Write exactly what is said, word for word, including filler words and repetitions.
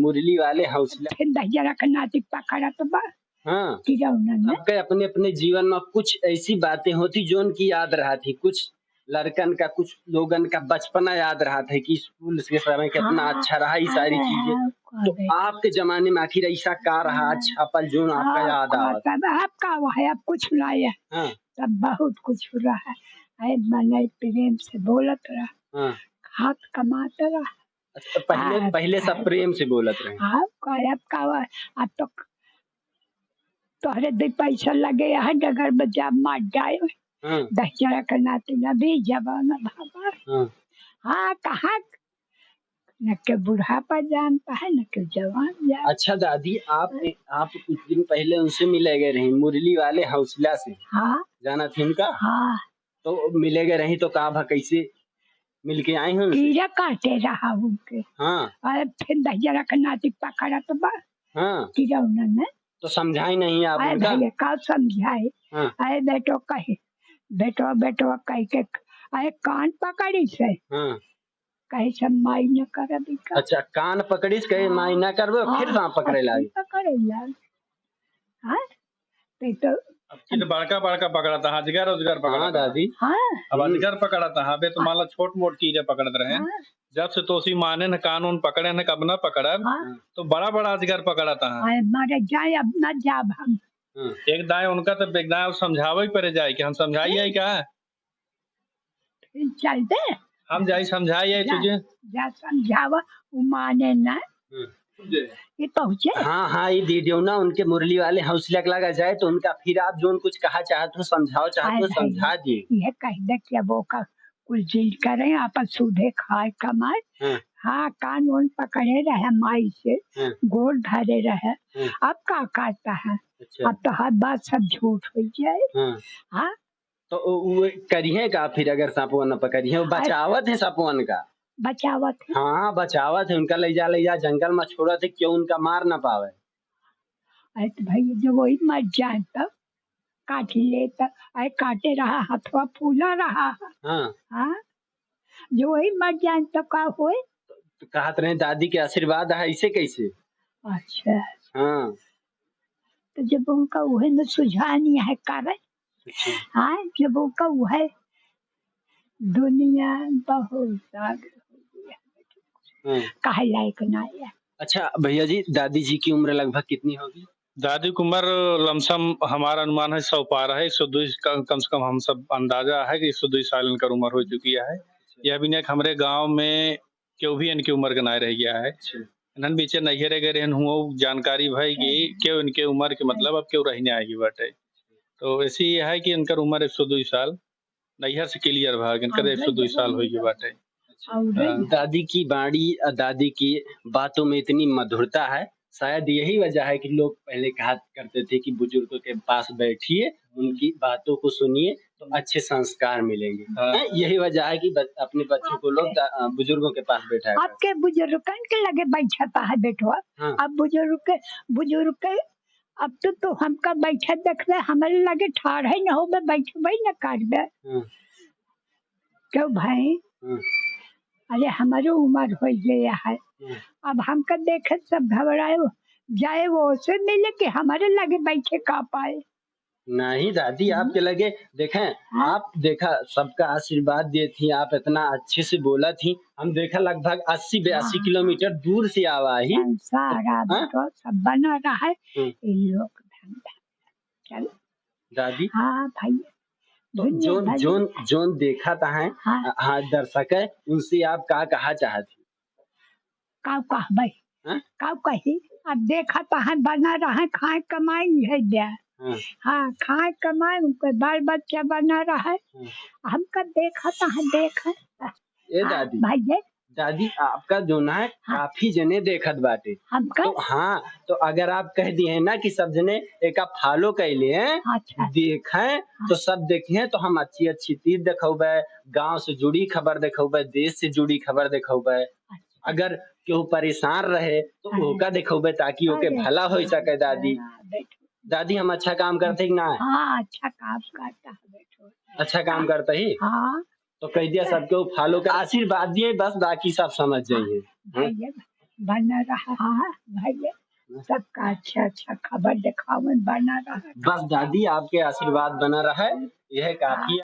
मुरली वाले हौसला। फिर दहिजरा के नाती पकड़त बा। हाँ। कि जौन न। सबके अपने अपने जीवन में कुछ ऐसी बातें होती जो उनकी याद रहती, कुछ लड़कन का, कुछ लोगन का बचपना याद रहत है कि स्कूल के समय कितना हाँ, अच्छा रहा, ये सारी हाँ, चीजें। हाँ, तो हाँ। आपके जमाने में आखिर ऐसा का रहा, हाँ। अच्छा पल जो आपका हाँ, याद आवत? तब आपका हुआ है, अब कुछ ना है। हाँ। तब बहुत कुछ रहा है। ऐ मनई प्रेम से बोलत रहा, हाँ। हाथ कमात रहा। अच्छा, पहले, हाँ, पहले सब हाँ। प्रेम से बोलत रहे। हाँ, का, अब का हुआ? अब तो तोहरे दे पैसा लगे है, डगर में जा मार जाए। हाँ। दहिजरा के नाती ना भी जमाना भावा। हाँ। हाँ, कहाँ न के बुढ़ापा जानता है, न के जवान जानता। अच्छा दादी, आप, आप कुछ दिन पहले उनसे मिले गए रही, मुरली वाले हौसला से। हाँ। जाना थी उनका? हाँ। तो मिले गए रही तो का भा कैसे मिल के आई हैं उनसे? कीड़ा काटे रहा उनके। हाँ। अरे फिर दहिजरा के नाती पकड़त बा। हाँ। कीड़ा उन्होंने। तो समझाई नहीं आप अरे उनका? भैया, का समझाए? हाँ। अरे बेटो कहे, बेटो, बेटो कह के, अरे कान पकड़ी से। हाँ। कहे से माई न करब इका। अच्छा, कान पकड़िस, कहे हाँ। माई न करबे, फिर हाँ, पाँव पकड़े लागे। पकड़े लागे। हाँ? ते तो अब की तो बड़का, बड़का पकड़त है, अजगर, उजगर पकड़त हाँ, है। दादी। हाँ। अब हम्म। अजगर पकड़त है, अबे तो हाँ। मान लो छोट मोट कीड़े पकड़त रहे। हाँ। जब से तोसी माने न, कानून पकड़े न, कब न पकड़ब, हाँ। तो बड़ा, बड़ा अजगर पकड़त है। हाँ, मारे जाए, अब न जाब हम। हम्म। एक दाएं उनका तो एक दाएं समझावे ही पड़े जाए कि हम समझाइए हम्म। का? चल दे। हम जाई समझाई आई जा, तुझे। जा समझावा, उ माने ना। हम्म। ये पहुँचे। हाँ, हाँ, ये दीदी ना उनके मुरली वाले हौसला के लगा जाए तो उनका फिर आप जोन कुछ कहा चाहत हो, समझाओ चाहत हो, अरे, समझा दिए। ये कह दे कि अब ओका कुल चीज करें, आपन सूधे खाए कमाए। हाँ। हाँ, कानून पकड़े रहे माई से, हाँ। गोड़ धरे रहे। हाँ। अब का कहता है? अच्छा। अब तो हर बात सब झूठ हो जाए। हाँ। हाँ। तो उ, उ करिहे का फिर अगर साँपवा न पकड़िहे? वो अरे। बचावत है साँपवन का। बचावत है। हाँ, बचावत है, उनका ले जा, ले जा, जंगल में छोड़त है, क्यों उनका मार न पावे। अरे तो भैया, जब वही मर जाए तब काट ले तब, अरे काटे रहा, हथवा फूला रहा। हाँ। हाँ? जो वही मर जाए तब का होए? तो कहत रहे दादी के आशीर्वाद है, ऐसे कैसे? अच्छा। हाँ। तो जब उनका उहे में सुझाव नहीं है कारण, अच्छा। हाँ, जब उनका उहे दुनिया बहुत सागर हो गया। हाँ। काहे लायक ना है। अच्छा भैया जी, दादी जी की उम्र लगभग कितनी होगी? दादी की उम्र लमसम हमारा अनुमान है सौ पार है, एक सौ दो का, कम से कम हम सब अंदाजा है कि एक सौ दो साल इनकर उम्र हो चुकी है। अच्छा। यह भी नहीं कि हमरे गाँव में केहू भी इनकी उम्र के नाय रह गया है। अच्छा। इन्हन बीचे नैहरे गए रहन हुओ जानकारी भई कि हाँ। केहू इनके उम्र के मतलब अब केहू रही नाय आएगी बाटे। तो ऐसी ये है कि इनकर उम्र एक सौ दो साल, नैहर से clear भा कि इनकर हाँ, एक सौ दो साल हो गई बाटे। और हाँ। दादी की बाणी, अ, दादी की बातों में इतनी मधुरता है, शायद यही वजह है कि लोग पहले कहा करते थे कि बुजुर्गों के पास बैठिए, उनकी बातों को सुनिए, तो अच्छे संस्कार मिलेंगे। हाँ। हैं? यही वजह है कि बच-, अपने बच्चों को लोग आपके दा-, अ, बुजुर्गों के पास बैठाया करते। आपके बुजुर्गन के लगे बैठता है बेटवा। हाँ। अब बुजुर्ग के, बुजुर्ग के, अब तो, तो हमका बैठे देखबे, हमारे लगे ठाढ़े न होबे, बैठबे न करबे। हाँ। क्यों भाई? हम्म। अरे, हमारे उम्र हो गया है। हम्म। अब हमका देखे सब घबराए, जाए वो से मिले कि हमारे लगे बैठे का पाए। नहीं दादी, हम्म। आपके लगे देखें, हाँ। आप देखा, सबका आशीर्वाद देत ही, आप इतना अच्छे से बोलत ही। हम देखा लगभग अस्सी बयासी हाँ। किलोमीटर दूर से आवा ही। संसार हाँ? आदमी को सब बना रहा है, हम्म। ये लोग धंधा। चल। दादी? हाँ, भैया। तो दुनिया जोन, भर जोन, जोन देखत हैं, हाँ। हाँ, दर्शक है, उनसे आप का कहा चाहत हैं? का कहबे? हाँ? का कही? अब देखत हैं, बना रहे, खाए कमाई है द्या। हाँ। हाँ, खाए कमाई, उनके बाल बच्चा बना रहे। हाँ। हमका देखत हैं, देखे। ए हाँ, दादी। भैया। दादी, आपका जोन है, हाँ। काफी जने देखत बाटे। हमका? तो हाँ, तो अगर आप कह दिए हैं ना कि सब जने एका follow कैले हैं, अच्छा। देखें, हाँ। तो सब देखें, तो हम अच्छी अच्छी चीज देखौबे, गाँव से जुड़ी खबर देखौबे, देश से जुड़ी खबर देखौबे। अच्छा। अगर केहू परेशान रहे, तो अरे। ओका देखौबे, ताकि ओके अरे, भला हो सके, दादी। हाँ, बैठो। दादी, हम अच्छा काम करते कि ना? हाँ, अच्छा काम करता है, बैठो। अच्छा काम करते ही? हाँ। तो कह दिया सबके follow का आशीर्वाद दिए, बस बाकी सब समझ जाइए। हाँ, भैया, बना रहा है भैया, सबका अच्छा अच्छा खबर देखावन बना रहा। बस दादी, आपके आशीर्वाद बना रहे, यह काफी है।